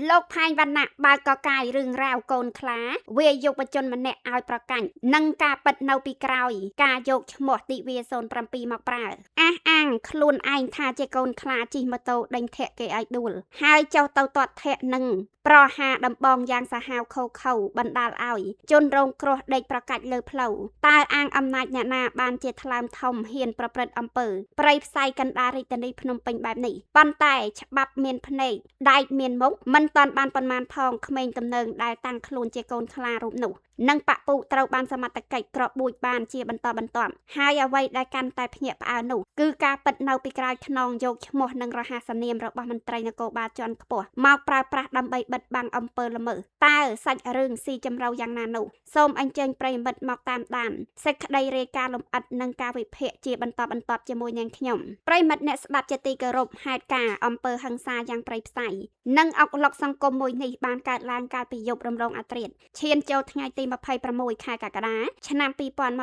លោកផែងវណ្ណៈបើកកកាយរឿងរ៉ាវកូនខ្លាវាយយុវជនម្នាក់ឲ្យប្រកាញ់និងការពិតនៅពីក្រោយការយកឈ្មោះទិវា07មកប្រើអះអាងខ្លួនឯងថាជាកូនខ្លាជិះម៉ូតូដេញធាក់គេឲ្យដួលហើយចុះទៅទាត់ធាក់នឹងប្រហារដំបងយ៉ាងសាហាវឃោរឃៅបណ្ដាលឲ្យជនរងគ្រោះដេកប្រកាច់លើផ្លូវតើអាងអំណាចអ្នកណាបានជាថ្លើមធំហ៊ានប្រព្រឹត្តអំពើព្រៃផ្សៃកណ្ដាលរាជធានីភ្នំពេញបែបនេះប៉ុន្តែច្បាប់មានភ្នែកដែកមានមុខមិនតាន់បានប៉ុន្មានផងក្មេងទំនើងដែលតាំងខ្លួនជាកូនខ្លារូបនោះនិងបពុត្រូវបានសមត្ថកិច្ចក្របួចបានជាបន្តបន្ទាប់ហើយអ្វីដែលកាន់តែភ្ញាក់ផ្អើលនោះគឺការពិតនៅពីក្រោយខ្នងយកឈ្មោះនិងរហស្សនាមរបស់មន្ត្រីនគរបាលជាន់ខ្ពស់មកប្រើប្រាស់ដើម្បីបិទបាំងអំពើល្មើសតើសាច់រឿងស៊ីជម្រៅយ៉ាងណានោះសូមអញ្ជើញប្រិយមិត្តមកតាមដានសេចក្តីរាយការណ៍លម្អិតនិងការវិភាគជាបន្តបន្ទាប់ជាមួយនាងខ្ញុំប្រិយមិត្តអ្នកស្ដាប់ជាទីគោរពហេតុការណ៍អំពើហិង្សាយ៉ាងព្រៃផ្សៃនិងអុកឡុកសង្គមមួយនេះបានកើតឡើងកាលពីយប់រំលងអាធ្រាត្រឈានចូលថ្ងៃទី26ខែកក្កដាឆ្នាំ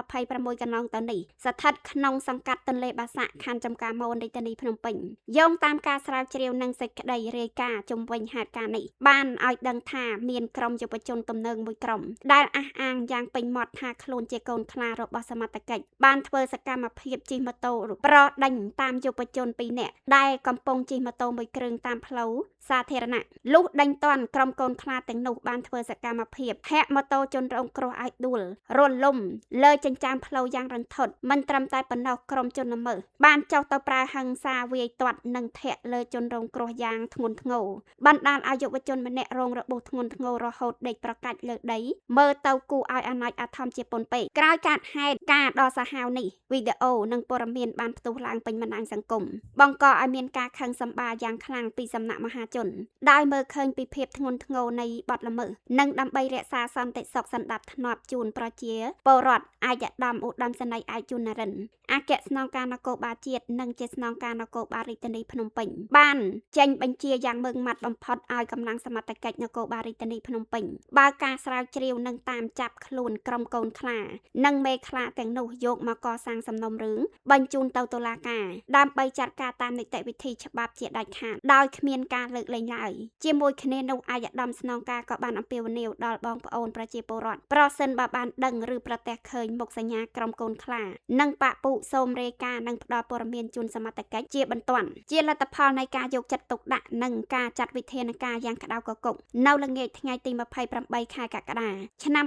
2026កន្លងទៅនេះស្ថិតក្នុងសង្កាត់ទន្លេបាសាក់ខណ្ឌចំការមនរាជធានីភ្នំពេញយោងតាមការស្រាវជ្រាវនិងសេចក្តីរាយការណ៍ជុំវិញហេតុការណ៍នេះបានឲ្យដឹងថាមានក្រុមយុវជនទំនើងមួយក្រុមដែលអះអាងយ៉ាងពេញមាត់ថាខ្លួនជាកូនខ្លារបស់សមត្ថកិច្ចបានធ្វើសកម្មភាពជិះម៉ូតូប្រដេញតាមយុវជន2នាក់ដែលកំពុងជិះម៉ូតូមួយគ្រឿងតាមផ្លូវសាធារណៈលុះដេញទាន់ក្រុមកូនខ្លាទាំងនោះបានធ្វើសកម្មភាពធាក់ម៉ូតូជនរងគ្រោះឲ្យដួលរលំលើចិញ្ចើមផ្លូវយ៉ាងរន្ធត់មិនត្រឹមតែប៉ុណ្ណោះក្រុមជនល្មើសបានចុះទៅប្រើហិង្សាវាយទាត់និងធាក់លើជនរងគ្រោះយ៉ាងធ្ងន់ធ្ងរបណ្ដាលឲ្យយុវជនម្នាក់រងរបួសធ្ងន់ធ្ងររហូតដេកប្រកាច់លើដីមើលទៅគួរឲ្យអាណោចអាធំជាពន់ពេកក្រោយកើតហេតុការដ៏សាហាវនេះវីដេអូនិងព័ត៌មានបានផ្ទុះឡើងពេញបណ្ដាញសង្គមបង្កឲ្យមានការខឹងសម្បារយ៉ាងខ្លាំងពីសំណាក់មហាជនដោយមើលឃើញពីភាពធ្ងន់ធ្ងរនៃបទល្មើសនិងដើម្បីរក្សាសន្តិសុខសណ្ដាប់ធ្នាប់ជូនប្រជាពលរដ្ឋឯកឧត្តមឧត្តមសេនីយ៍ឯកជួននរិនអគ្គស្នងការនគរបាលជាតិនិងជាស្នងការនគរបាលរាជធានីភ្នំពេញបានចេញបញ្ជាយ៉ាងម៉ឺងម៉ាត់បំផុតឲ្យកម្លាំងសមត្ថកិច្ចនគរបាលរាជធានីភ្នំពេញបើកការស្រាវជ្រាវនិងតាមចាប់ខ្លួនក្រុមកូនខ្លានិងមេខ្លាទាំងនោះយកមកកសាងសំណុំរឿងបញ្ជូនទៅតុលាការដើម្បីចាត់ការតាមនីតិវិធីច្បាប់ជាដាច់ខាតដោយគ្មានការលើកលែងឡើយជាមួយគ្នានោះឯកឧត្តមស្នងការក៏បានអំពាវនាវដល់បងប្អូនប្រជាពលរដ្ឋប្រសិនបើបានដឹងឬប្រទះឃើញមុខសញ្ញាក្រុមកូនខ្លានិងបពុសូមរាយការណ៍និងផ្ដល់ព័ត៌មានជូនសមត្ថកិច្ចជាបន្ទាន់ជាលទ្ធផលនៃការយកចិត្តទុកដាក់និងការចាត់វិធានការយ៉ាងក្តៅគគុកនៅល្ងាចថ្ងៃទី28ខែកក្កដាឆ្នាំ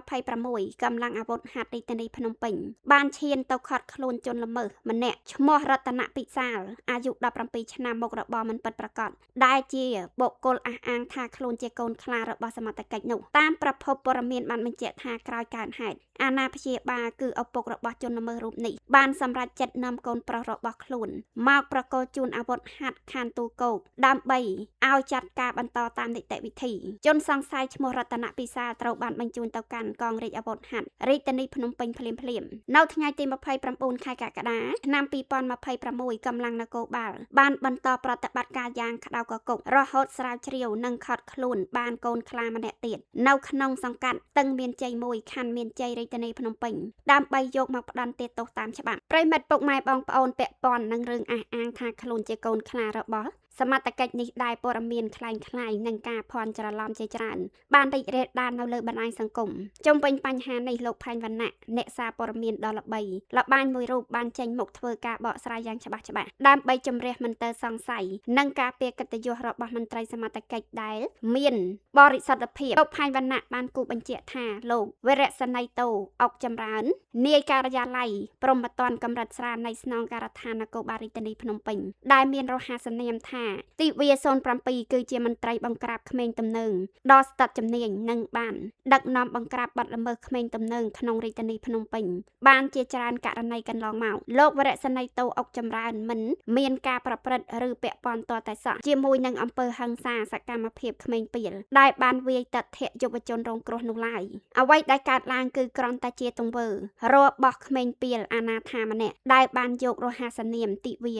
2026កម្លាំងអាវុធហត្ថរាជធានីភ្នំពេញបានឈានទៅឃាត់ខ្លួនជនល្មើសម្នាក់ឈ្មោះរតនពិសាលអាយុ17ឆ្នាំមុខរបរមិនពិតប្រាកដដែលជាបុគ្គលអះអាងថាខ្លួនជាកូនខ្លារបស់សមត្ថកិច្ចនោះតាមប្រភពព័ត៌មានបានបញ្ជាក់ថាក្រោយកើតហេតុអាណាព្យាបាលគឺឪពុករបស់ជនល្មើសរូបនេះបានសម្រេចចិត្តនាំកូនប្រុសរបស់ខ្លួនមកប្រគល់ជូនអាវុធហត្ថខណ្ឌទូលគោកដើម្បីឲ្យចាត់ការបន្តតាមនីតិវិធីជនសង្ស័យឈ្មោះរតនពិសាលត្រូវបានបញ្ជូនទៅកាន់កងរាជអាវុធហត្ថរាជធានីភ្នំពេញភ្លាមៗនៅថ្ងៃទី29ខែកក្កដាឆ្នាំ2026កម្លាំងនគរបាលបានបន្តប្រតិបត្តិការយ៉ាងក្តៅគគុករហូតស្រាវជ្រាវនិងឃាត់ខ្លួនបានកូនខ្លាម្នាក់ទៀតនៅក្នុងសង្កាត់ទឹងមានជ័យ1ខណ្ឌមានជ័យរាជធានីភ្នំពេញដើម្បីយកមកផ្ដន្ទាទោសតាមច្បាប់ប្រិយមិត្តពុកម៉ែបងប្អូនពាក់ព័ន្ធនឹងរឿងអះអាងថាខ្លួនជាកូនខ្លារបស់សមត្ថកិច្ចនេះដែលព័ត៌មានคล้ายៗនឹងការភ័ន្តច្រឡំជាច្រើនបានរីករាលដាលនៅលើបណ្ដាញសង្គមជុំវិញបញ្ហានេះលោកផែងវណ្ណៈអ្នកសារព័ត៌មានដ៏ល្បីល្បាញមួយរូបបានចេញមុខធ្វើការបកស្រាយយ៉ាងច្បាស់ដើម្បីជម្រះមន្ទិលសង្ស័យនិងការពារកិត្តិយសរបស់មន្ត្រីសមត្ថកិច្ចដែលមានបរិសុទ្ធភាពលោកផែងវណ្ណៈបានគូបញ្ជាក់ថាលោកវរៈសេនីយ៍តូអុកចម្រើននាយការិយាល័យព្រហ្មទណ្ឌកម្រិតស្រាលនៃស្នងការដ្ឋាននគរបាលរាជធានីភ្នំពេញដែលមានរហស្សនាមថាទិវា07គឺជាមន្ត្រីបង្ក្រាបក្មេងទំនើងដ៏ស្ទាត់ជំនាញនិងបានដឹកនាំបង្ក្រាបបទល្មើសក្មេងទំនើងក្នុងរាជធានីភ្នំពេញបានជាច្រើនករណីកន្លងមកលោកវរៈសេនីយ៍តូអុកចម្រើនមិនមានការប្រព្រឹត្តឬពាក់ព័ន្ធទាល់តែសោះជាមួយនឹងអំពើហិង្សាសកម្មភាពក្មេងពាលដែលបានវាយតធៈយុវជនរងគ្រោះនោះឡើយអ្វីដែលកើតឡើងគឺគ្រាន់តែជាទង្វើរបស់ក្មេងពាលអាណាថាម្នាក់ដែលបានយករហស្សនាមទិវា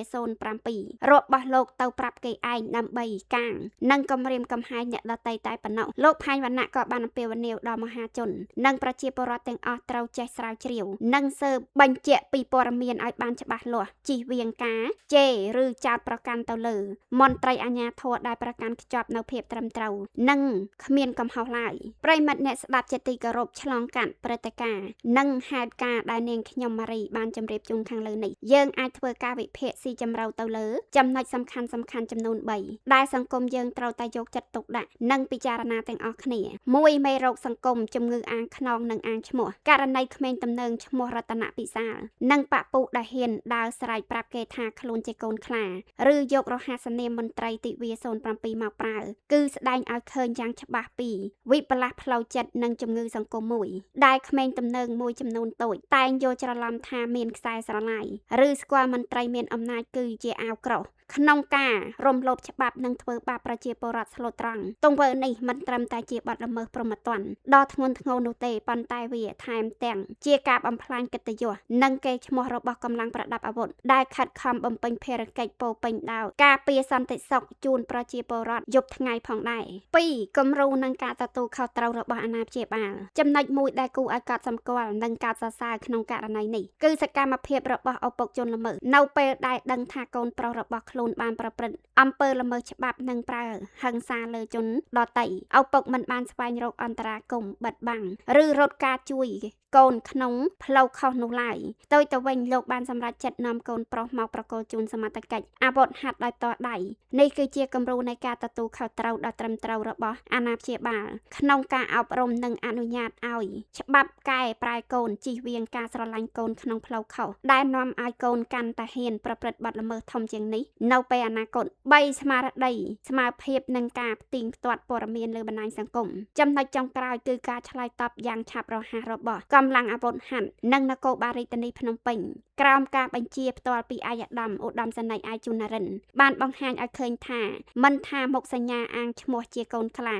07របស់លោកទៅប្រាប់ ប់គេឯងដើម្បីកាងនិងគំរាមកំហែងអ្នកដទៃតែប៉ុណ្ណោះលោកផែងវណ្ណៈក៏បានអំពាវនាវដល់មហាជននិងប្រជាពលរដ្ឋទាំងអស់ត្រូវចេះស្រាវជ្រាវនិងស៊ើបបញ្ជាក់ពីព័ត៌មានឲ្យបានច្បាស់លាស់ជៀសវាងការជេរឬចោទប្រកាន់ទៅលើមន្ត្រីអាជ្ញាធរដែលប្រកាន់ខ្ជាប់នៅភាពត្រឹមត្រូវនិងគ្មានកំហុសឡើយប្រិយមិត្តអ្នកស្ដាប់ជាទីគោរពឆ្លងកាត់ព្រឹត្តិការណ៍និងហេតុការណ៍ដែលនាងខ្ញុំម៉ារីបានជម្រាបជូនខាងលើនេះយើងអាចធ្វើការវិភាគស៊ីជម្រៅទៅលើចំណុចសំខាន់ៗចំនួន3ដែលសង្គមយើងត្រូវតែយកចិត្តទុកដាក់និងពិចារណាទាំងអស់គ្នា1មេរោគសង្គមជំងឺអាងខ្នងនិងអាងឈ្មោះករណីក្មេងទំនើងឈ្មោះរតនពិសាលនិងបពុដែលហ៊ានដើរស្រែកប្រាប់គេថាខ្លួនជាកូនខ្លាឬយករហស្សនាមមន្ត្រីទិវា07មកប្រើគឺស្ដែងឲ្យឃើញយ៉ាងច្បាស់ពីវិបលាសផ្លូវចិត្តនិងជំងឺសង្គមមួយដែលក្មេងទំនើងមួយចំនួនតូចតែងយល់ច្រឡំថាមានខ្សែស្រឡាយឬស្គាល់មន្ត្រីមានអំណាចគឺជាអាវក្រោះក្នុងការរំលោភច្បាប់និងធ្វើបាបប្រជាពលរដ្ឋស្លូតត្រង់ទង្វើនេះមិនត្រឹមតែជាបទល្មើសព្រហ្មទណ្ឌដ៏ធ្ងន់ធ្ងរនោះទេប៉ុន្តែវាថែមទាំងជាការបំផ្លាញកិត្តិយសនិងកេរ្តិ៍ឈ្មោះរបស់កម្លាំងប្រដាប់អាវុធដែលខិតខំបំពេញភារកិច្ចពោពេញដោយការពារសន្តិសុខជូនប្រជាពលរដ្ឋយប់ថ្ងៃផងដែរ2គំរូនិងការទទួលខុសត្រូវរបស់អាណាព្យាបាលចំណុចមួយដែលគួរឲ្យកត់សម្គាល់និងកោតសរសើរក្នុងករណីនេះគឺសកម្មភាពរបស់ឪពុកជនល្មើសនៅពេលដែលដឹងថាកូនប្រុសរបស់ខ្លួនបានប្រព្រឹត្តអំពើល្មើសច្បាប់និងប្រើហិង្សាលើជនដទៃឪពុកមិនបានស្វែងរកអន្តរាគមន៍បិទបាំងឬរត់ការជួយកូនក្នុងផ្លូវខុសនោះឡើយផ្ទុយទៅវិញលោកបានសម្រេចចិត្តនាំកូនប្រុសមកប្រគល់ជូនសមត្ថកិច្ចអាវុធហត្ថដោយផ្ទាល់ដៃនេះគឺជាគំរូនៃការទទួលខុសត្រូវដ៏ត្រឹមត្រូវរបស់អាណាព្យាបាលក្នុងការអប់រំនិងអនុញ្ញាតឲ្យច្បាប់កែប្រែកូនជៀសវាងការស្រឡាញ់កូនក្នុងផ្លូវខុសដែលនាំឲ្យកូនកាន់តែហ៊ានប្រព្រឹត្តបទល្មើសធំជាងនេះនៅពេលអនាគត3ស្មារតីស្មើភាពនឹងការផ្ទៀងផ្ទាត់ព័ត៌មានលើបណ្ដាញសង្គមចំណុចចុងក្រោយគឺការឆ្លើយតបយ៉ាងឆាប់រហ័សរបស់កម្លាំងអាវុធហត្ថនិងនគរបាលរាជធានីភ្នំពេញក្រោមការបញ្ជាផ្ទាល់ពីឯកឧត្តមឧត្តមសេនីយ៍ឯកជួននរិនបានបង្ហាញឲ្យឃើញថាមិនថាមុខសញ្ញាអាងឈ្មោះជាកូនខ្លា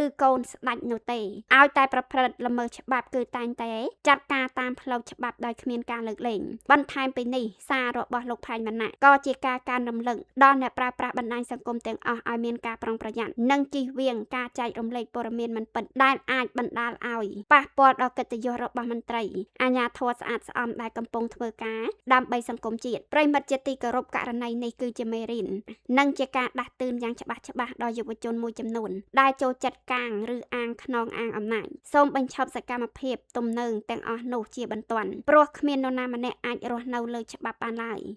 ឬកូនស្ដេចនោះទេឲ្យតែប្រព្រឹត្តល្មើសច្បាប់គឺតែងតែចាត់ការតាមផ្លូវច្បាប់ដោយគ្មានការលើកលែងបន្ថែមពីនេះសាររបស់លោកផែងវណ្ណៈក៏ជាការកើនរំលឹកដល់អ្នកប្រើប្រាស់បណ្ដាញសង្គមទាំងអស់ឲ្យមានការប្រុងប្រយ័ត្ននិងជៀសវាងការចែករំលែកព័ត៌មានមិនពិតដែលអាចបណ្ដាលឲ្យប៉ះពាល់ដល់កិត្តិយសរបស់មន្ត្រីអាជ្ញាធរស្អាតស្អំដែលកំពុងធ្វើការដើម្បីសង្គមជាតិប្រិយមិត្តជាទីគោរពករណីនេះគឺជាមេរៀននិងជាការដាស់តឿនយ៉ាងច្បាស់ដល់យុវជនមួយចំនួនដែលចូលចិត្តកាងឬអាងខ្នងអាងអំណាចសូមបញ្ឈប់សកម្មភាពទំនើងទាំងអស់នោះជាបន្ទាន់ព្រោះគ្មាននរណាម្នាក់អាចរស់នៅលើច្បាប់បានឡើយ។